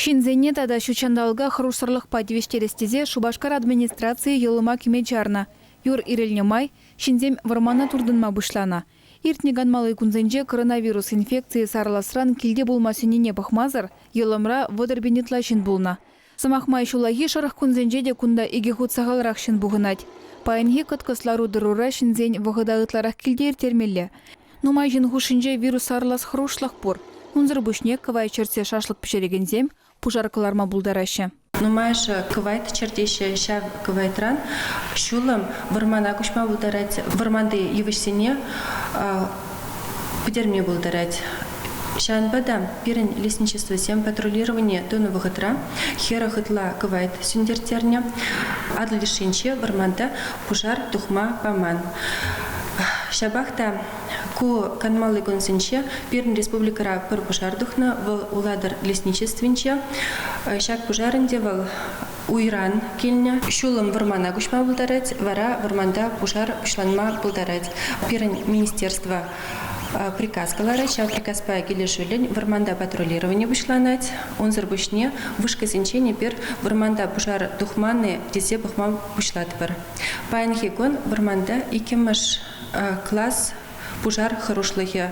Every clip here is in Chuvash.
Ҫынсене тата ҫутҫанталӑка хӑрушсӑрлӑхпа тивӗҫтерес тесе Шупашкар администрацийӗ йӑлӑма кӗме чарнӑ. Юр ирӗлнӗ май ҫынсем вӑрмана туртӑнма пуҫланӑ. Иртнӗ канмалли кунсенче коронавирус инфекцийӗ сарӑласран килте пулма сӗннине пӑхмасӑр йӑлӑмра 30 пин ытла ҫын пулнӑ. Сӑмах май, ҫуллахи шӑрӑх кунсенче те кунта икӗ хут сахалрах ҫын пухӑнать. Паянхи кӑткӑс лару-тӑрура ҫынсен вӑхӑта ытларах килте ирттермелле. Нумай ҫын хушшинче вирус сарӑлас хӑрушлӑх пур. Унсӑр пуҫне кӑвайт чӗртсе шашлӑк пӗҫерекенсем пушар кӑларма пултараҫҫӗ. Нумайӑшӗ кӑвайт чӗртеҫҫӗ. Ҫав кӑвайтран ҫулӑм вӑрмана куҫма пултарать, вӑрманти йывӑҫсене пӗтерме пултарать. Ҫавӑнпа та пирӗн лесничествӑсем патрулировани тунӑ вӑхӑтра 40 ытла кӑвайт сӳнтертернӗ. Атӑл лешӗнче вӑрманта пушар тухма паман. Ҫапах та ку канмалли кунсенче пирӗн республикӑра пӗр пушар тухнӑ, вӑл Улатӑр лесничествинче. Ҫак пушар ӗнтӗ вӑл уйран килнӗ. Ҫулӑм вӑрмана куҫма пултарать, вара вӑрманта пушар пуҫланма пултарать. Пирӗн министерство приказ кӑларать. Ҫав приказпа килӗшӳллӗн вӑрманта патрулировани пуҫланать. Унсӑр пуҫне вышкӑсенчен эпир вӑрманта пушар тухман-и тесе пӑхма пуҫлатпӑр. Паянхи кун вӑрманта иккӗмӗш класс пушар хӑрушлӑхӗ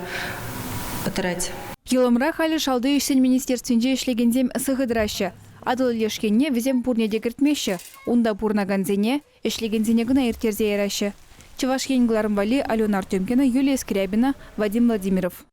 тӑрать. Йӑлӑмра халӗ Шалти ӗҫсен министерствинче ӗҫлекенсем сыхӑ тӑраҫҫӗ. Атӑл леш енне вӗсем пурне те кӗртмеҫҫӗ, унта пурӑнакансене, ӗҫлекенсене кӑна ирттерсе яраҫҫӗ. Чӑваш Ен кӑларӑм валли Алена Артемкина, Юлия Скрябина, Вадим Владимиров.